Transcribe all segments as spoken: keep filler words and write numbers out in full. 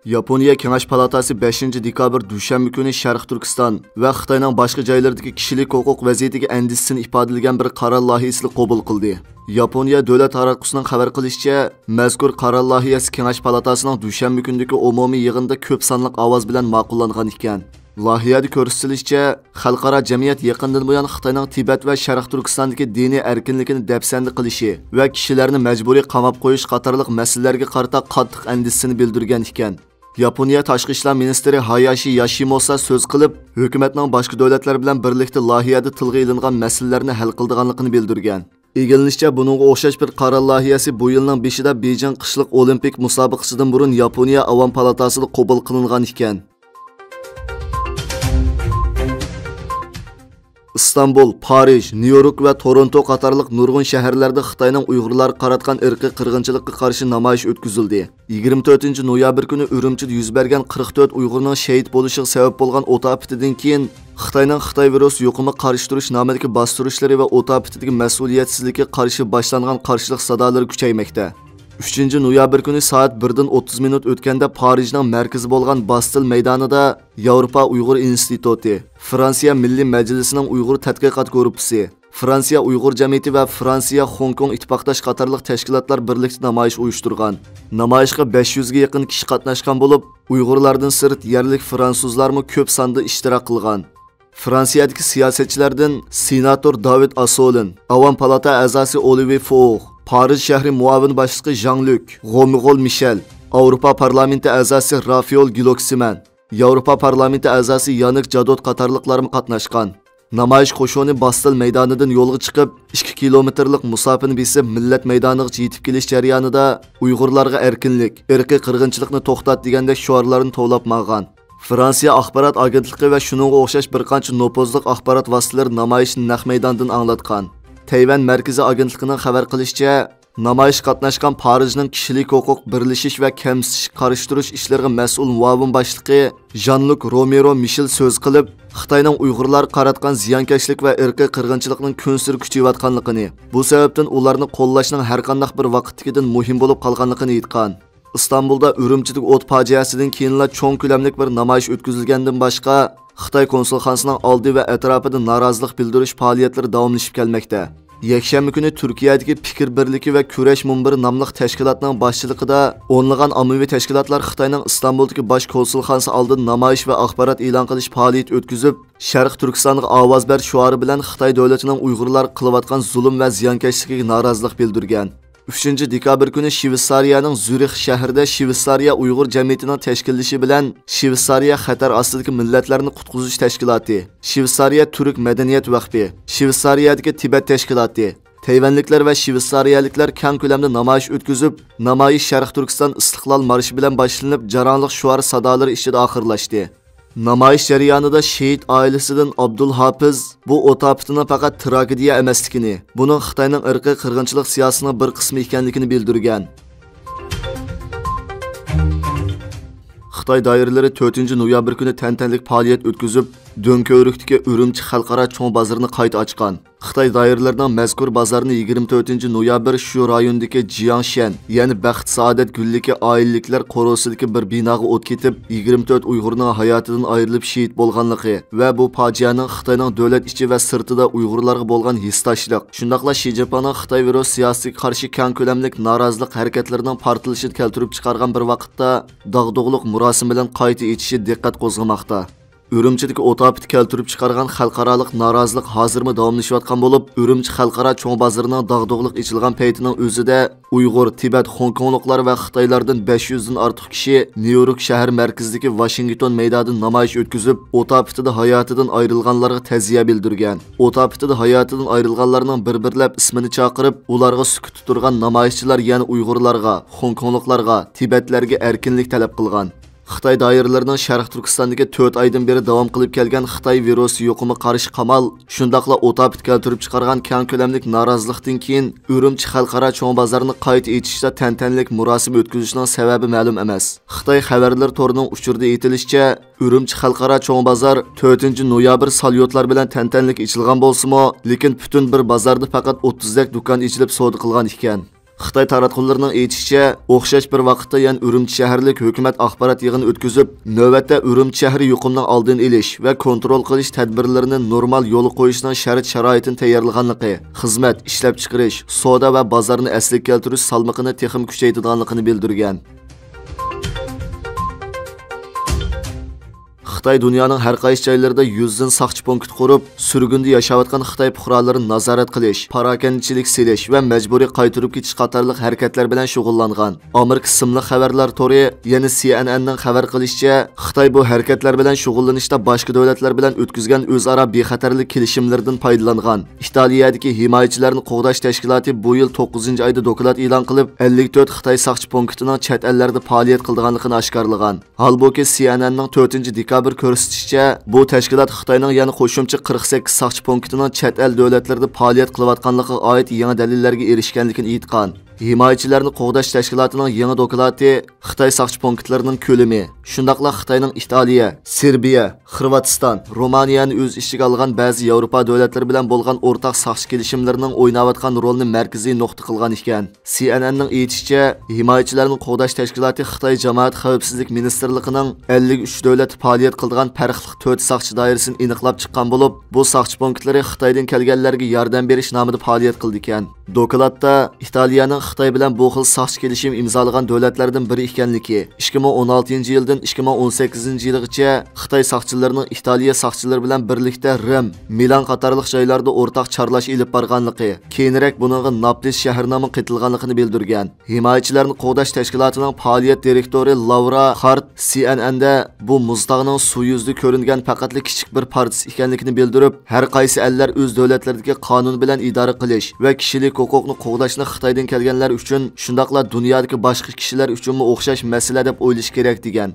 ياپونىيە كېڭەش پالاتاسى بەشىنچى دېكابىر دۈشەنبە كۈنى شەرقىي تۈركىستان ۋە خىتاينىڭ باشقا جايلىرىدىكى كىشىلىك ھوقۇق ۋەزىيىتىگە ئەندىشىسىنى ئىپادىلىگەن بىر قارار لايىھىسىنى قوبۇل قىلدى. ياپونىيە دۆلەت تاراتقۇسىنىڭ خەۋەر قىلىشىچە، مەزكۇر قارار لايىھەسى كېڭەش پالاتاسىنىڭ دۈشەنبە كۈنىدىكى ئومۇمىي يىغىنىدا كۆپ سانلىق ئاۋاز بىلەن ماقۇللانغان ئىكەن. لايىھەدە كۆرسىتىلىشىچە، خەلقئارا جەمئىيەت يېقىندىن بۇيان خىتاينىڭ تىبەت ۋە شەرقىي تۈركىستاندىكى دىنىي ئەركىنلىكىنى دەپسەندە قىلىشى ۋە كىشىلەرنى مەجبۇرىي قاماپ قويۇش قاتارلىق مەسىلىلەرگە قارىتا قاتتىق ئەندىشىسىنى بىلدۈرگەن ئىكەن. ياپونىيە تاشقى ئىشلار مىنىستىرى ھاياشى ياشىموسا سۆز قىلىپ، ھۆكۈمەتنىڭ باشقا دۆلەتلەر بىلەن بىرلىكتە لايىھەدە تىلغا ئېلىنغان مەسىلىلەرنى ھەل قىلىدىغانلىقىنى بىلدۈرگەن. ئىگىلىنىشىچە، بۇنىڭغا ئوخشاش بىر قارار لايىھەسى بۇ يىلنىڭ بېشىدا بېيجىڭ قىشلىق ئولىمپىك مۇسابىقىسىدىن بۇرۇن ياپونىيە ئاۋام پالاتاسىدا قوبۇل قىلىنغان ئىكەن. ئىستانبۇل، پارىژ، نيۇ يورك ۋە تورونتو قاتارلىق نۇرغۇن شەھەرلەردە خىتاينىڭ ئۇيغۇرلارغا قاراتقان ئىرقىي قىرغىنچىلىققا قارشى نامايىش ئۆتكۈزۈلدى. يىگىرمە تۆتىنچى نويابىر كۈنى ئۈرۈمچىدە يۈز بەرگەن قىرىق تۆت ئۇيغۇرنىڭ شېھىت بولۇشىغا سەۋەب بولغان ئوت ئاپىتىدىن كېيىن، خىتاينىڭ خىتاي ۋىرۇس يۇقۇمىغا قارشى تۇرۇش نامىدىكى باستۇرۇشلىرى ۋە ئوت ئاپىتىدىكى مەسئۇلىيەتسىزلىككە قارشى باشلانغان قارشىلىق سادالىرى كۈچەيمەكتە. ئۈچىنچى نويابىر كۈنى سائەت بىردىن ئوتتۇز مىنۇت ئۆتكەندە پارىژنىڭ مەركىزى بولغان باستىل مەيدانىدا ياۋروپا ئۇيغۇر ئىنستىتۇتى، فرانسىيە مىللىي مەجلىسىنىڭ ئۇيغۇر تەتقىقات گۇرۇپپىسى، فرانسىيە ئۇيغۇر جەمئىيىتى ۋە فرانسىيە خوڭكوڭ ئىتتىپاقداش قاتارلىق تەشكىلاتلار بىرلىكتە نامايىش ئۇيۇشتۇرغان. نامايىشقا بەش يۈزگە يېقىن كىشى قاتناشقان بولۇپ، ئۇيغۇرلاردىن سىرت يەرلىك فرانسۇزلارمۇ كۆپ ساندا ئىشتىراك قىلغان. فرانسىيەدىكى سىياسەتچىلەردىن سېناتور داۋىد ئاسولىن، ئاۋام پالاتا ئەزاسى ئولىۋى فوغ، پارىژ شەھىرى مۇئاۋىن باشلىقى ژاڭ لۈك، غومىغول مىشەل، ئاۋروپا پارلامېنتى ئەزاسى رافيول گلوكسىمەن، ياۋروپا پارلامېنتى ئەزاسى يانىك جادوت قاتارلىقلارمۇ قاتناشقان. نامايىش قوشۇنى باستىل مەيدانىدىن يولغا چىقىپ، ئىككى كىلومېتىرلىق مۇساپىنى بېسىپ، مىللەت مەيدانىغىچە يېتىپ كېلىش جەريانىدا ئۇيغۇرلارغا ئەركىنلىك، ئىرقىي قىرغىنچىلىقنى توختات دېگەندەك شوئارلارنى توۋلاپ ماڭغان. فرانسىيە ئاخبارات ئاگېنتلىقى ۋە شۇنىڭغا ئوخشاش بىر قانچە نوپۇزلۇق ئاخبارات ۋاسىتىلىرى نامايىشنى نەق مەيداندىن ئاڭلاتقان. تەيۋەن مەركىزىي ئاگېنتلىقىنىڭ خەۋەر قىلىشىچە، نامايىشقا قاتناشقان پارىژنىڭ كىشىلىك ھوقۇق، بىرلىشىش ۋە كەمسىتىشكە قارشى تۇرۇش ئىشلىرىغا مەسئۇل مۇئاۋىن باشلىقى ژان لۇك رومېرو مىشېل سۆز قىلىپ، خىتاينىڭ ئۇيغۇرلارغا قاراتقان زىيانكەشلىك ۋە ئىرقىي قىرغىنچىلىقنىڭ كۈنسېرى كۈچىيىۋاتقانلىقىنى، بۇ سەۋەبتىن ئۇلارنى قوللاشنىڭ ھەرقانداق بىر ۋاقىتتىكىدىن مۇھىم بولۇپ قالغانلىقىنى ئېيتقان. ئىستانبۇلدا ئۈرۈمچىدىكى ئوت پاجىئەسىدىن كېيىنلا چوڭ كۆلەملىك بىر نامايىش ئۆتكۈزۈلگەندىن باشقا، خىتاي كونسۇلخانىسىنىڭ ئالدى ۋە ئەتراپىدا نارازىلىق بىلدۈرۈش پائالىيەتلىرى داۋاملىشىپ كەلمەكتە. يەكشەنبە كۈنى تۈركىيەدىكى پىكىر بىرلىكى ۋە كۈرەش مۇنبىرى ناملىق تەشكىلاتنىڭ باشچىلىقىدا ئونلىغان ئاممىۋى تەشكىلاتلار خىتاينىڭ ئىستانبۇلدىكى باش كونسۇلخانىسى ئالدىدا نامايىش ۋە ئاخبارات ئېلان قىلىش پائالىيىتى ئۆتكۈزۈپ، شەرقىي تۈركىستانغا ئاۋاز بەر شوئارى بىلەن خىتاي دۆلىتىنىڭ ئۇيغۇرلارغا قىلىۋاتقان زۇلۇم ۋە زىيانكەشلىكىگە نارازىلىق بىلدۈرگەن. ئۈچىنچى دېكابىر كۈنى شىۋېتسارىيەنىڭ زۈرىخ شەھىرىدە شىۋېتسارىيە ئۇيغۇر جەمئىيىتىنىڭ تەشكىللىشى بىلەن شىۋېتسارىيە خەتەر ئاستىدىكى مىللەتلەرنى قۇتقۇزۇش تەشكىلاتى، شىۋېتسارىيە تۈرك مەدەنىيەت ۋەقپى، شىۋېتسارىيەدىكى تىبەت تەشكىلاتى، تەيۋەنلىكلەر ۋە شىۋېتسارىيەلىكلەر كەڭ كۆلەمدە نامايىش ئۆتكۈزۈپ، نامايىش شەرقىي تۈركىستان ئىستىقلال مارشى بىلەن باشلىنىپ، جاراڭلىق شوئار سادالىرى ئىچىدە ئاخىرلاشتى. نامايىش جەريانىدا شېھىت ئائىلىسىدىن ئابدۇل ھاپىز بۇ ئوت ئاپىتىنىڭ پەقەت تراگېدىيە ئەمەسلىكىنى، بۇنىڭ خىتاينىڭ ئىرقىي قىرغىنچىلىق سىياسىتىنىڭ بىر قىسمى ئىكەنلىكىنى بىلدۈرگەن. خىتاي دائىرىلىرى تۆتىنچى نويابىر كۈنى تەنتەنىلىك پائالىيەت ئۆتكۈزۈپ، دۆڭكۆۋرۈكتىكى ئۈرۈمچى خەلقئارا چوڭ بازىرىنى قايتا ئاچقان. خىتاي دائىرىلىرىنىڭ مەزكۇر بازارنى يىگىرمە تۆتىنچى نويابىر شۇ رايوندىكى جياڭشيەن، يەنى بەخت سائادەت گۈللۈكى ئائىلىلىكلەر قورۇسىدىكى بىر بىناغا ئوت كېتىپ، يىگىرمە تۆت ئۇيغۇرنىڭ ھاياتىدىن ئايرىلىپ شېھىت بولغانلىقى ۋە بۇ پاجىئەنىڭ خىتاينىڭ دۆلەت ئىچى ۋە سىرتىدا ئۇيغۇرلارغا بولغان ھېسداشلىق، شۇنداقلا شى جىنپىڭنىڭ خىتاي ۋىرۇس سىياسىتىگە قارشى كەڭ كۆلەملىك نارازىلىق ھەرىكەتلىرىنىڭ پارتلىشىنى كەلتۈرۈپ چىقارغان بىر ۋاقىتتا داغدۇغىلىق مۇراسىمى بىلەن قايتا ئېچىشى دىققەت قوزغىماقتا. ئۈرۈمچىدىكى ئوت ئاپىتى كەلتۈرۈپ چىقارغان خەلقئارالىق نارازىلىق ھازىرمۇ داۋاملىشىۋاتقان بولۇپ، ئۈرۈمچى خەلقئارا چوڭ بازىرىنىڭ داغدۇغىلىق ئېچىلغان پەيتىنىڭ ئۆزىدە ئۇيغۇر، تىبەت، خوڭكوڭلۇقلار ۋە خىتايلاردىن بەش يۈزدىن ئارتۇق كىشى نيۇ يورك شەھەر مەركىزىدىكى ۋاشىنگتون مەيدانىدا نامايىش ئۆتكۈزۈپ، ئوت ئاپىتىدە ھاياتىدىن ئايرىلغانلارغا تەزىيە بىلدۈرگەن. ئوت ئاپىتىدە ھاياتىدىن ئايرىلغانلارنىڭ بىر-بىرلەپ ئىسمىنى چاقىرىپ، ئۇلارغا سۈكۈتتە تۇرغان نامايىشچىلار يەنە ئۇيغۇرلارغا، خوڭكوڭلۇقلارغا، تىبەتلەرگە ئەركىنلىك تەلەپ قىلغان. خىتاي دائىرىلىرىنىڭ شەرقىي تۈركىستاندىكى تۆت ئايدىن بېرى داۋام قىلىپ كەلگەن خىتاي ۋىرۇسى يۇقۇمىغا قارشى قامال، شۇنداقلا ئوت ئاپىتى كەلتۈرۈپ چىقارغان كەڭ كۆلەملىك نارازىلىقتىن كېيىن، ئۈرۈمچى خەلقئارا چوڭ بازارنى قايتا ئېچىشتا تەنتەنىلىك مۇراسىم ئۆتكۈزۈشنىڭ سەۋەبى مەلۇم ئەمەس. خىتاي خەۋەرلىرى تورىنىڭ ئۇچۇرىدا ئېيتىلىشىچە، ئۈرۈمچى خەلقئارا چوڭ بازار تۆتىنچى نويابىر ساليۇتلار بىلەن تەنتەنىلىك ئېچىلغان بولسىمۇ، لېكىن پۈتۈن بىر بازاردا پەقەت ئوتتۇزدەك دۇكان ئېچىلىپ سودا قىلغان ئىكەن. خىتاي تاراتقۇلىرىنىڭ ئېيتىشىچە، ئوخشاش بىر ۋاقىتتا يەنە ئۈرۈمچى شەھەرلىك ھۆكۈمەت ئاخبارات يىغىنى ئۆتكۈزۈپ، نۆۋەتتە ئۈرۈمچى شەھىرى يۇقۇمنىڭ ئالدىنى ئېلىش ۋە كونترول قىلىش تەدبىرلىرىنى نورمال يولغا قويۇشنىڭ شەرت-شارائىتىنى تەييارلىغانلىقى، خىزمەت، ئىشلەپچىقىرىش، سودا ۋە بازارنى ئەسلىگە كەلتۈرۈش سالمىقىنى تېخىمۇ كۈچەيتىدىغانلىقىنى بىلدۈرگەن. خىتاي دۇنيانىڭ ھەر قايسى جايلىرىدا يۈزدىن ساقچى پونكىت قۇرۇپ، سۈرگۈندە ياشاۋاتقان خىتاي پۇقرالىرىنى نازارەت قىلىش، پاراكەندىچىلىك سېلىش ۋە مەجبۇرىي قايتۇرۇپ كېتىش قاتارلىق ھەرىكەتلەر بىلەن شۇغۇللانغان. ئامېرىكا ئىسىملىق خەۋەرلەر تورى، يەنى سى ئېن ئېننىڭ خەۋەر قىلىشىچە، خىتاي بۇ ھەرىكەتلەر بىلەن شۇغۇللىنىشتا باشقا دۆلەتلەر بىلەن ئۆتكۈزگەن ئۆزئارا بىخەتەرلىك كېلىشىملىرىدىن پايدىلانغان. ئىتالىيەدىكى ھىمايىچىلەرنى قوغداش تەشكىلاتى بۇ يىل توققۇزىنچى ئايدا دوكلات ئېلان قىلىپ، ئەللىك تۆت خىتاي ساقچى پونكىتىنىڭ چەت ئەللەردە پائالىيەت قىلىدىغانلىقىنى ئاشكارىلىغان. ھالبۇكى، سى ئېن ئېننىڭ تۆتىنچى دېكابىر كۆرسىتىشىچە، بۇ تەشكىلات خىتاينىڭ يەنە قوشۇمچە قىرىق سەككىز ساقچى پونكىتىنىڭ چەت ئەل دۆلەتلىرىدە پائالىيەت قىلىۋاتقانلىقىغا ئائىت يېڭى دەلىللەرگە ئېرىشكەنلىكىنى ئېيتقان. ھىمايىچىلەرنى قوغداش تەشكىلاتىنىڭ يېڭى دوكلاتى خىتاي ساقچى پونكىتلىرىنىڭ كۆلىمى، شۇنداقلا خىتاينىڭ ئىتالىيە، سېربىيە، خىرۋاتىستان، رومانىيەنى ئۆز ئىچىگە ئالغان بەزى ياۋروپا دۆلەتلىرى بىلەن بولغان ئورتاق ساقچى كېلىشىملىرىنىڭ ئويناۋاتقان رولىنى مەركىزىي نۇقتا قىلغان ئىكەن. سى ئېن ئېننىڭ ئېيتىشىچە، ھىمايىچىلەرنى قوغداش تەشكىلاتى خىتاي جامائەت خەۋپسىزلىك مىنىستىرلىقىنىڭ ئەللىك ئۈچ دۆلەتتە پائالىيەت قىلىدىغان پەرقلىق تۆت ساقچى دائىرىسىنى ئېنىقلاپ چىققان بولۇپ، بۇ ساقچى پونكىتلىرى خىتايدىن كەلگەنلەرگە ياردەم بېرىش نامىدا پائالىيەت قىلىدىكەن. دوكلاتتا ئىتالىيەنىڭ خىتاي بىلەن بۇ خىل ساقچى كېلىشىم ئىمزالىغان دۆلەتلەردىن بىرى ئىكەنلىكى، ئىككى مىڭ ئون ئالتىنچى يىلدىن ئىككى مىڭ ئون سەككىزىنچى يىلغىچە خىتاي ساقچىلىرىنىڭ ئىتالىيە ساقچىلىرى بىلەن بىرلىكتە رىم، مىلان قاتارلىق جايلاردا ئورتاق چارلاش ئېلىپ بارغانلىقى، كېيىنرەك بۇنىڭغا ناپلىس شەھىرىنىڭمۇ قېتىلغانلىقىنى بىلدۈرگەن. ھىمايىچىلەرنى قوغداش تەشكىلاتىنىڭ پائالىيەت دىرېكتورى لاۋرا خارت سى ئېن ئېندا بۇ مۇزتاغنىڭ سۇ يۈزىدە كۆرۈنگەن پەقەتلا كىچىك بىر پارچىسى ئىكەنلىكىنى بىلدۈرۈپ، ھەر قايسى ئەللەر ئۆز دۆلەتلىرىدىكى قانۇن بىلەن ئىدارە قىلىش ۋە كىشىلىك ھوقۇقنى قوغداشنى خىتايدىن كەلگەنلەر ئۈچۈن، شۇنداقلا دۇنيادىكى باشقا كىشىلەر ئۈچۈنمۇ ئوخشاش مەسىلە دەپ ئويلىشى كېرەك، دېگەن.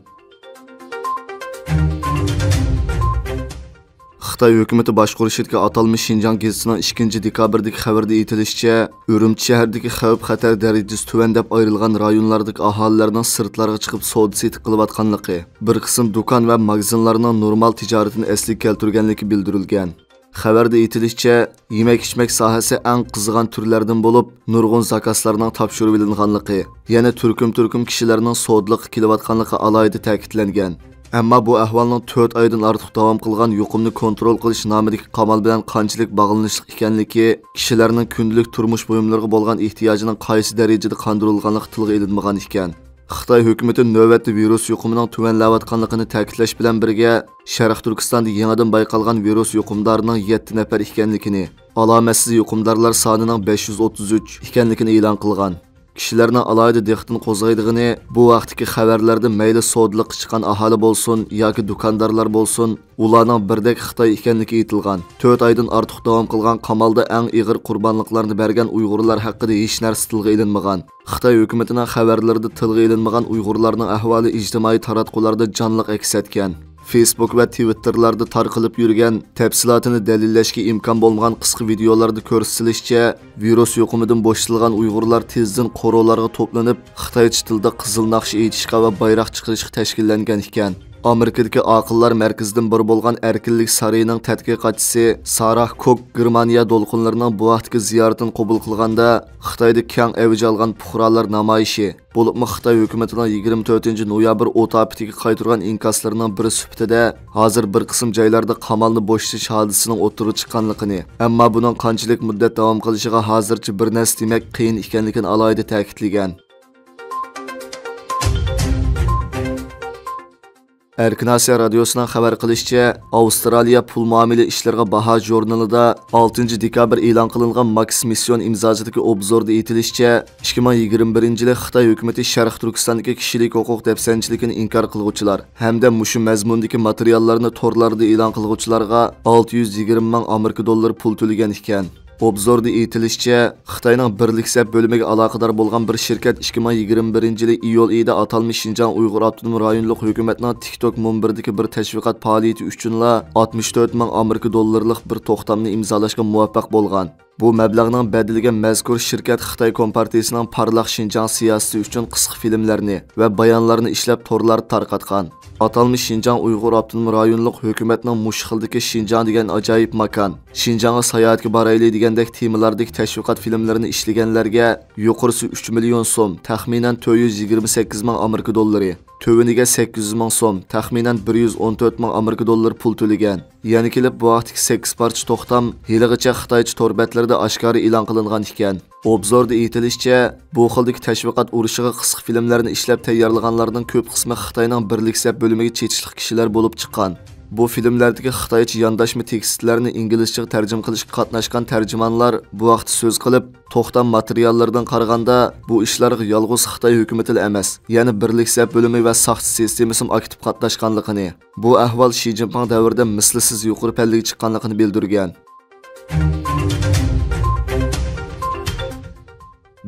خىتاي ھۆكۈمىتى باشقۇرۇشىدىكى ئاتالمىش شىنجاڭ گېزىتىنىڭ ئىككىنچى دېكابىردىكى خەۋىرىدە ئېيتىلىشىچە، ئۈرۈمچى شەھىرىدىكى خەۋپ-خەتەر دەرىجىسى تۆۋەن دەپ ئايرىلغان رايونلاردىكى ئاھالىلەرنىڭ سىرتلارغا چىقىپ سودا-سېتىق قىلىۋاتقانلىقى، بىر قىسىم دۇكان ۋە ماگىزىنلارنىڭ نورمال تىجارىتىنى ئەسلىگە كەلتۈرگەنلىكى بىلدۈرۈلگەن. خەۋەردە ئېيتىلىشىچە، يېمەك-ئىچمەك ساھەسى ئەڭ قىزىغان تۈرلەردىن بولۇپ، نۇرغۇن زاكازلارنىڭ تاپشۇرۇۋېلىنغانلىقى، يەنە تۈركۈم-تۈركۈم كىشىلەرنىڭ سودىلىققا كېلىۋاتقانلىقى ئالاھىدە تەكىتلەنگەن. ئەمما بۇ ئەھۋالنىڭ تۆت ئايدىن ئارتۇق داۋام قىلغان يۇقۇمنى كونترول قىلىش نامىدىكى قامال بىلەن قانچىلىك باغلىنىشلىق ئىكەنلىكى، كىشىلەرنىڭ كۈندىلىك تۇرمۇش بۇيۇملىرىغا بولغان ئېھتىياجىنىڭ قايسى دەرىجىدە قاندۇرۇلغانلىقى تىلغا ئېلىنمىغان ئىكەن. خىتاي ھۆكۈمىتى نۆۋەتتە ۋىرۇس يۇقۇمىنىڭ تۆۋەنلەۋاتقانلىقىنى تەكىتلەش بىلەن بىرگە، شەرقىي تۈركىستاندا يېڭىدىن بايقالغان ۋىرۇس يۇقۇمدارىنىڭ يەتتە نەپەر ئىكەنلىكىنى، ئالامەتسىز يۇقۇمدارلار سانىنىڭ بەش يۈز ئوتتۇز ئۈچ ئىكەنلىكىنى ئېلان قىلغان. كىشىلەرنىڭ ئالاھىدە دىققىتىنى قوزغايدىغىنى، بۇ ۋاقىتتىكى خەۋەرلەردە مەيلى سودىلىققا چىققان ئاھالە بولسۇن ياكى دۇكاندارلار بولسۇن، ئۇلارنىڭ بىردەك خىتاي ئىكەنلىكى ئېيتىلغان. تۆت ئايدىن ئارتۇق داۋام قىلغان قامالدا ئەڭ ئېغىر قۇربانلىقلارنى بەرگەن ئۇيغۇرلار ھەققىدە ھېچ نەرسە تىلغا ئېلىنمىغان. خىتاي ھۆكۈمىتىنىڭ خەۋەرلىرىدە تىلغا ئېلىنمىغان ئۇيغۇرلارنىڭ ئەھۋالى ئىجتىمائىي تاراتقۇلاردا جانلىق ئەكس ئەتكەن. فېيسبۇك ۋە تىۋىتتېرلاردا تارقىلىپ يۈرگەن، تەپسىلاتىنى دەلىللەشكە ئىمكان بولمىغان قىسقا ۋىدىيولاردا كۆرسىتىلىشىچە، ۋىرۇس يۇقۇمىدىن بوشىتىلغان ئۇيغۇرلار تېزدىن قورۇلارغا توپلىنىپ، خىتايچە تىلدا قىزىل ناخشا ئېيتىشقا ۋە بايراق چىقىرىشقا تەشكىللەنگەن ئىكەن. ئامېرىكىدىكى ئاقىللار مەركىزىدىن بىرى بولغان ئەركىنلىك سارىيىنىڭ تەتقىقاتچىسى ساراھ كوك گېرمانىيە دولقۇنلىرىنىڭ بۇ ھەقتىكى زىيارىتىنى قوبۇل قىلغاندا، خىتايدا كەڭ ئەۋج ئالغان پۇقرالار نامايىشى، بولۇپمۇ خىتاي ھۆكۈمىتىنىڭ يىگىرمە تۆتىنچى نويابىر ئوت ئاپىتىگە قايتۇرغان ئىنكاسلىرىنىڭ بىرى سۈپىتىدە، ھازىر بىر قىسىم جايلاردا قامالنى بوشىتىش ھادىسىسىنىڭ ئوتتۇرىغا چىققانلىقىنى، ئەمما بۇنىڭ قانچىلىك مۇددەت داۋام قىلىشىغا ھازىرچە بىر نەرسە دېمەك قىيىن ئىكەنلىكىنى ئالاھىدە تەكىتلىگەن. ئەركىن ئاسىيا رادىيوسىنىڭ خەۋەر قىلىشىچە، ئاۋسترالىيە پۇل مۇئامىلە ئىشلىرىغا باھا ژۇرنىلىدا ئالتىنچى دېكابىر ئېلان قىلىنغان ماكس مىسسىيون ئىمزاسىدىكى ئوبزوردا ئېيتىلىشىچە، ئىككى مىڭ يىگىرمە بىرىنچى يىلى خىتاي ھۆكۈمىتى شەرقىي تۈركىستاندىكى كىشىلىك ھوقۇق دەپسەندىچىلىكىنى ئىنكار قىلغۇچىلار ھەمدە مۇشۇ مەزمۇندىكى ماتېرىياللارنى تورلاردا ئېلان قىلغۇچىلارغا ئالتە يۈز يىگىرمە مىڭ ئامېرىكا دوللىرى پۇل تۆلىگەن ئىكەن. ئوبزوردا ئېيتىلىشىچە، خىتاينىڭ بىرلىك سەپ بۆلۈمىگە ئالاقىدار بولغان بىر شىركەت ئىككى مىڭ يىگىرمە بىرىنچى يىلى ئىيۇل ئېيىدا ئاتالمىش شىنجاڭ ئۇيغۇر ئاپتونوم رايونلۇق ھۆكۈمەتنىڭ تىك توك مۇنبىرىدىكى بىر تەشۋىقات پائالىيىتى ئۈچۈنلا ئاتمىش تۆت مىڭ ئامېرىكا دوللىرىلىق بىر توختامنى ئىمزالاشقا مۇۋەپپەق بولغان. بۇ مەبلەغنىڭ بەدىلىگە مەزكۇر شىركەت خىتاي كومپارتىيىسىنىڭ پارلاق شىنجاڭ سىياسىتى ئۈچۈن قىسقا فىلىملەرنى ۋە بايانلارنى ئىشلەپ، تورلاردا تارقاتقان. ئاتالمىش شىنجاڭ ئۇيغۇر ئاپتونوم رايونلۇق ھۆكۈمەتنىڭ مۇشۇ خىلدىكى شىنجاڭ دېگەن ئاجايىپ ماكان، شىنجاڭغا ساياھەتكە بارايلى دېگەندەك تېمىلاردىكى تەشۋىقات فىلىملىرىنى ئىشلىگەنلەرگە يۇقىرىسى ئۈچ مىليون سوم، تەخمىنەن تۆت يۈز يىگىرمە سەككىز مىڭ ئامېرىكا دوللىرى، تۆۋىنىگە سەككىز يۈز مىڭ سوم، تەخمىنەن بىر يۈز ئون تۆت مىڭ ئامېرىكا دوللىرى پۇل تۆلىگەن. يەنە كېلىپ بۇ ھەقتىكى سەككىز پارچە توختام ھېلىغىچە خىتايچە تور بەتلىرىدە ئاشكارا ئېلان قىلىنغان ئىكەن. ئوبزوردا ئېيتىلىشىچە، بۇ خىلدىكى تەشۋىقات ئۇرۇشىغا قىسقا فىلىملەرنى ئىشلەپ تەييارلىغانلارنىڭ كۆپ قىسمى خىتاينىڭ بىرلىك سەپ بۆلۈمىگە چېتىشلىق كىشىلەر بولۇپ چىققان. بۇ فىلىملەردىكى خىتايچە يانداشما تېكىستلەرنى ئىنگلىزچىغا تەرجىمە قىلىشقا قاتناشقان تەرجىمانلار بۇ ھەقتە سۆز قىلىپ، توختام ماتېرىياللىرىدىن قارىغاندا، بۇ ئىشلارغا يالغۇز خىتاي ھۆكۈمىتىلا ئەمەس، يەنە بىرلىك سەپ بۆلۈمى ۋە ساقچى سىستېمىسىمۇ ئاكتىپ قاتناشقانلىقىنى، بۇ ئەھۋال شى جىنپىڭ دەۋرىدە مىسلىسىز يۇقىرى پەللىگە چىققانلىقىنى بىلدۈرگەن.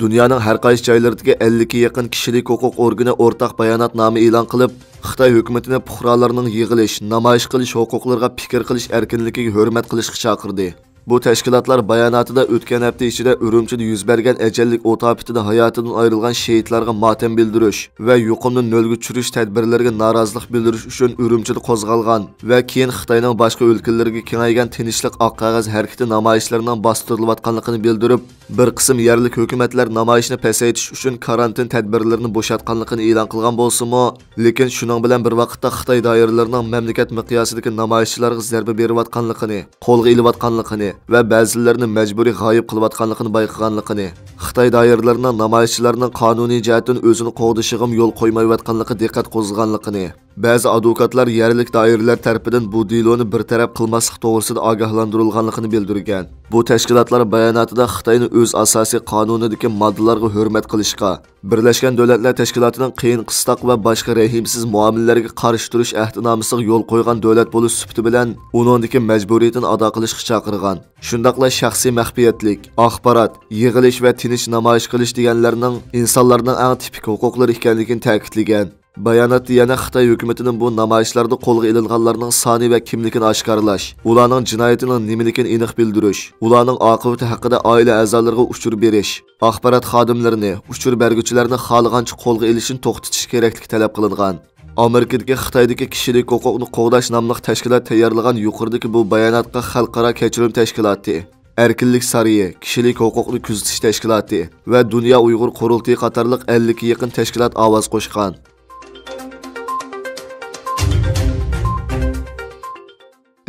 دۇنيانىڭ ھەر قايسى جايلىرىدىكى ئەللىككە يېقىن كىشىلىك ھوقۇق ئورگىنى ئورتاق باياناتنامە ئېلان قىلىپ، خىتاي ھۆكۈمىتىنى پۇقرالارنىڭ يىغىلىش، نامايىش قىلىش ھوقۇقلىرىغا پىكىر قىلىش ئەركىنلىكىگە ھۆرمەت قىلىشقا چاقىردى. بۇ تەشكىلاتلار باياناتىدا ئۆتكەن ھەپتە ئىچىدە ئۈرۈمچىدە يۈز بەرگەن ئەجەللىك ئوت ئاپىتىدە ھاياتىدىن ئايرىلغان شېھىتلارغا ماتەم بىلدۈرۈش ۋە يۇقۇمنى نۆلگە چۈشۈرۈش تەدبىرلىرىگە نارازىلىق بىلدۈرۈش ئۈچۈن ئۈرۈمچىدە قوزغالغان ۋە كېيىن خىتاينىڭ باشقا ئۆلكىلىرىگە كېڭەيگەن تىنچلىق ئاق قەغەز ھەرىكىتى نامايىشلىرىنىڭ باستۇرۇلۇۋاتقانلىقىنى بىلدۈرۈپ، بىر قىسىم يەرلىك ھۆكۈمەتلەر نامايىشنى پەسەيتىش ئۈچۈن كارانتىن تەدبىرلىرىنى بوشاتقانلىقىنى ئېلان قىلغان بولسىمۇ، لېكىن شۇنىڭ بىلەن بىر ۋاقىتتا خىتاي دائىرىلىرىنىڭ مەملىكەت مىقياسىدىكى نامايىشچىلارغا زەربە بېرىۋاتقانلىقىنى، قولغا ئېلىۋاتقانلىقىنى ۋە بەزىلىرىنى مەجبۇرىي غايىب قىلىۋاتقانلىقىنى بايقىغانلىقىنى، خىتاي دائىرىلىرىنىڭ نامايىشچىلارنىڭ قانۇنىي جەھەتتىن ئۆزىنى قوغدىشىغىمۇ يول قويمايۋاتقانلىقىغا دىققەت قوزغىغانلىقىنى، بەزى ئادۋوكاتلار يەرلىك دائىرىلەر تەرىپىدىن بۇ دېلونى بىر تەرەپ قىلماسلىق توغرىسىدا ئاگاھلاندۇرۇلغانلىقىنى بىلدۈرگەن. بۇ تەشكىلاتلار باياناتىدا خىتاينى ئۆز ئاساسىي قانۇنىدىكى ماددىلارغا ھۆرمەت قىلىشقا، بىرلەشكەن دۆلەتلەر تەشكىلاتىنىڭ قىيىن قىستاق ۋە باشقا رەھىمسىز مۇئامىلىلەرگە قارشى تۇرۇش ئەھدىنامىسىغا يول قويغان دۆلەت بولۇش سۈپىتى بىلەن ئۇنىڭدىكى مەجبۇرىيىتىنى ئادا قىلىشقا چاقىرغان. شۇنداقلا شەخسىي مەخپىيەتلىك، ئاخبارات، يىغىلىش ۋە تىنچ نامايىش قىلىش دېگەنلەرنىڭ ئىنسانلارنىڭ ئەڭ تىپىك ھوقۇقلىرى ئىكەنلىكىنى تەكىتلىگەن. باياناتتا يەنە خىتاي ھۆكۈمىتىنىڭ بۇ نامايىشلاردا قولغا ئېلىنغانلارنىڭ سانى ۋە كىملىكىنى ئاشكارىلاش، ئۇلارنىڭ جىنايىتىنىڭ نېمىلىكىنى ئېنىق بىلدۈرۈش، ئۇلارنىڭ ئاقىۋىتى ھەققىدە ئائىلە ئەزالىرىغا ئۇچۇر بېرىش، ئاخبارات خادىملىرىنى، ئۇچۇر بەرگۈچىلەرنى خالىغانچە قولغا ئېلىشنى توختىتىش كېرەكلىكى تەلەپ قىلىنغان. ئامېرىكىدىكى خىتايدىكى كىشىلىك ھوقۇقنى قوغداش ناملىق تەشكىلات تەييارلىغان يۇقىرىدىكى بۇ باياناتقا خەلقئارا كەچۈرۈم تەشكىلاتى، ئەركىنلىك سارىيى، كىشىلىك ھوقۇقنى كۆزىتىش تەشكىلاتى ۋە دۇنيا ئۇيغۇر قۇرۇلتىيى قاتارلىق ئەللىككە يېقىن تەشكىلات ئاۋاز قوشقان.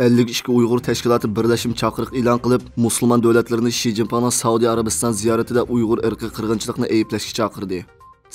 ئەللىك ئىككى ئۇيغۇر تەشكىلاتى بىرلەشمە چاقىرىق ئېلان قىلىپ، مۇسۇلمان دۆلەتلىرىنى شى جىنپىڭنىڭ سەئۇدى ئەرەبىستان زىيارىتىدە ئۇيغۇر ئىرقىي قىرغىنچىلىقىنى ئەيىبلەشكە چاقىردى.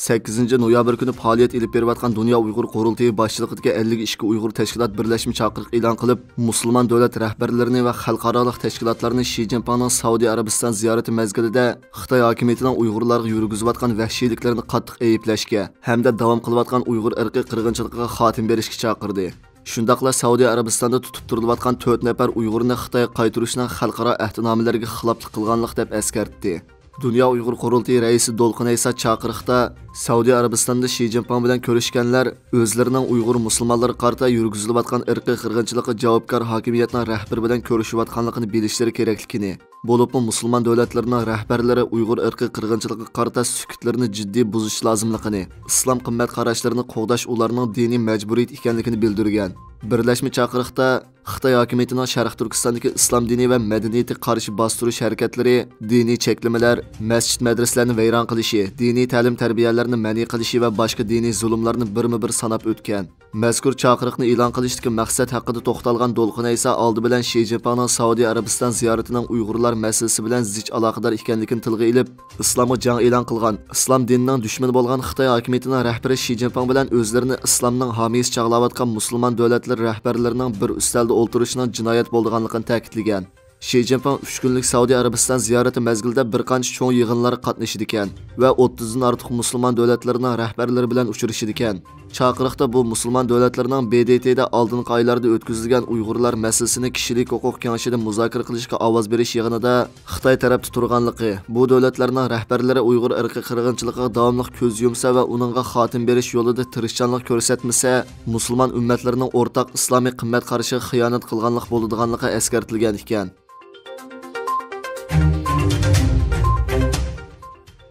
سەككىزىنچى نويابىر كۈنى پائالىيەت ئېلىپ بېرىۋاتقان دۇنيا ئۇيغۇر قۇرۇلتىيى باشچىلىقىدىكى ئەللىك ئىككى ئۇيغۇر تەشكىلات بىرلەشمە چاقىرىق ئېلان قىلىپ، مۇسۇلمان دۆلەت رەھبەرلىرىنى ۋە خەلقئارالىق تەشكىلاتلارنى شى جىنپىڭنىڭ سەئۇدى ئەرەبىستان زىيارىتى مەزگىلىدە خىتاي ھاكىمىيىتىنىڭ ئۇيغۇرلارغا يۈرگۈزۈۋاتقان ۋەھشىيلىكلىرىنى قاتتىق ئەيىبلەشكە ھەمدە داۋام قىلىۋاتقان ئۇيغۇر ئىرقىي قىرغىنچىلىقىغا خاتىمە بېرىشكە چاقىردى. شۇنداقلا سەئۇدى ئەرەبىستاندا تۇتۇپ تۇرۇلۇۋاتقان تۆت نەپەر ئۇيغۇرنى خىتايغا قايتۇرۇشنىڭ خەلقئارا ئەھدىنامىلەرگە خىلاپلىق قىلغانلىق دەپ ئەسكەرتتى. دۇنيا ئۇيغۇر قۇرۇلتىيى رەئىسى دولقۇن ئەيسا چاقىرىقتا، سەئۇدى ئەرەبىستاندا شى جىنپىڭ بىلەن كۆرۈشكەنلەر ئۆزلىرىنىڭ ئۇيغۇر مۇسۇلمانلىرىغا قارىتا يۈرگۈزۈلۈۋاتقان ئىرقىي قىرغىنچىلىققا جاۋابكار ھاكىمىيەتنىڭ رەھبىرى بىلەن كۆرۈشۈۋاتقانلىقىنى بىلىشلىرى كېرەكلىكىنى، بولۇپمۇ مۇسۇلمان دۆلەتلىرىنىڭ رەھبەرلىرى ئۇيغۇر ئىرقىي قىرغىنچىلىقىغا قارىتا سۈكۈتلىرىنى جىددىي بۇزۇش لازىملىقىنى، ئىسلام قىممەت قاراشلىرىنى قوغداش ئۇلارنىڭ دىنىي مەجبۇرىيىتى ئىكەنلىكىنى بىلدۈرگەن. بىرلەشمە چاقىرىقتا، خىتاي ھاكىمىيىتىنىڭ شەرقىي تۈركىستاندىكى ئىسلام دىنى ۋە مەدەنىيىتىگە قارشى باستۇرۇش ھەرىكەتلىرى، دىنىي چەكلىمىلەر، مەسچىت-مەدرىسىلەرنى ۋەيران قىلىشى، دىنىي تەلىم-تەربىيەلەرنى مەنئى قىلىشى ۋە باشقا دىنىي زۇلۇملارنى بىرمۇبىر ساناپ ئۆتكەن. مەزكۇر چاقىرىقنى ئېلان قىلىشتىكى مەقسەت ھەققىدە توختالغان دولقۇن ئەيسا ئالدى بىلەن شى جىنپىڭنىڭ سەئۇدى ئەرەبىستان زىيارىتىنىڭ ئۇيغۇرلار مەسىلىسى بىلەن زىچ ئالاقىدار ئىكەنلىكىنى تىلغا ئېلىپ، ئىسلامغا جەڭ ئېلان قىلغان، ئىسلام دىنىنىڭ دۈشمىنى بولغان خىتاي ھاكىمىيىتىنىڭ رەھبىرى شى جىنپىڭ بىلەن ئۆزلىرىنى ئىسلامنىڭ ھامىيسى چاغلاۋاتقان مۇسۇلمان دۆلەتلىرى رەھبەرلىرىنىڭ بىر ئۈستەلدە ئولتۇرۇشىنىڭ جىنايەت بولىدىغانلىقىنى تەكىتلىگەن. شى جىنپىڭ ئۈچ كۈنلۈك سەئۇدى ئەرەبىستان زىيارىتى مەزگىلىدە بىر قانچە چوڭ يىغىنلارغا قاتنىشىدىكەن ۋە ئوتتۇزدىن ئارتۇق مۇسۇلمان دۆلەتلىرىنىڭ رەھبەرلىرى بىلەن ئۇچرىشىدىكەن. چاقىرىقتا بۇ مۇسۇلمان دۆلەتلىرىنىڭ ب د ت دا ئالدىنقى ئايلاردا ئۆتكۈزۈلگەن ئۇيغۇرلار مەسىلىسىنى كىشىلىك ھوقۇق كېڭىشىدە مۇزاكىرە قىلىشقا ئاۋاز بېرىش يىغىنىدا خىتاي تەرەپتە تۇرغانلىقى، بۇ دۆلەتلەرنىڭ رەھبەرلىرى ئۇيغۇر ئىرقىي قىرغىنچىلىقىغا داۋاملىق كۆز يۇمسا ۋە ئۇنىڭغا خاتىمە بېرىش يولىدا تىرىشچانلىق كۆرسەتمىسە، مۇسۇلمان ئۈممەتلىرىنىڭ ئورتاق ئىسلامىي قىممەت قارىشىغا خىيانەت قىلغانلىق بولىدىغانلىقى ئەسكەرتىلگەن ئىكەن.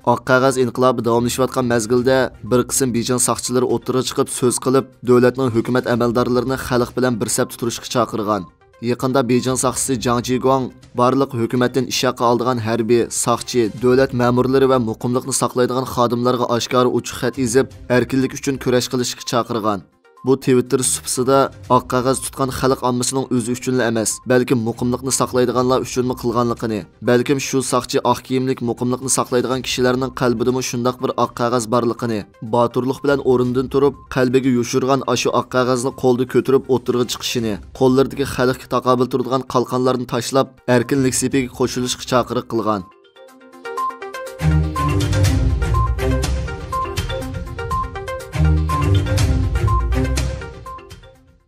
ئاق قەغەز ئىنقىلابى داۋاملىشىۋاتقان مەزگىلدە بىر قىسىم بېيجىڭ ساقچىلىرى ئوتتۇرىغا چىقىپ سۆز قىلىپ، دۆلەتنىڭ ھۆكۈمەت ئەمەلدارلىرىنى خەلق بىلەن بىر سەپتە تۇرۇشقا چاقىرغان. يېقىندا بېيجىڭ ساقچىسى جاڭ جىگۇاڭ بارلىق ھۆكۈمەتتىن ئىش ھەققى ئالىدىغان ھەربىي، ساقچى، دۆلەت مەمۇرلىرى ۋە مۇقىملىقنى ساقلايدىغان خادىملارغا ئاشكارا ئوچۇق خەت يېزىپ، ئەركىنلىك ئۈچۈن كۈرەش قىلىشقا چاقىرغان. بۇ تىۋىتتېر سۇپىسىدا ئاق قەغەز تۇتقان خەلق ئاممىسىنىڭ ئۆزى ئۈچۈنلا ئەمەس، بەلكىم مۇقىملىقنى ساقلايدىغانلار ئۈچۈنمۇ قىلغانلىقىنى، بەلكىم شۇ ساقچى ئاق كىيىملىك مۇقىملىقنى ساقلايدىغان كىشىلەرنىڭ قەلبىدىمۇ شۇنداق بىر ئاق قەغەز بارلىقىنى، باتۇرلۇق بىلەن ئورنىدىن تۇرۇپ، قەلبىگە يوشۇرغان ئاشۇ ئاق قەغەزنى قولدا كۆتۈرۈپ ئوتتۇرىغا چىقىشىنى، قوللىرىدىكى خەلقكە تاقابىل تۇرىدىغان قالقانلارنى تاشلاپ، ئەركىنلىك سېپىگە قوشۇلۇشقا چاقىرىق قىلغان.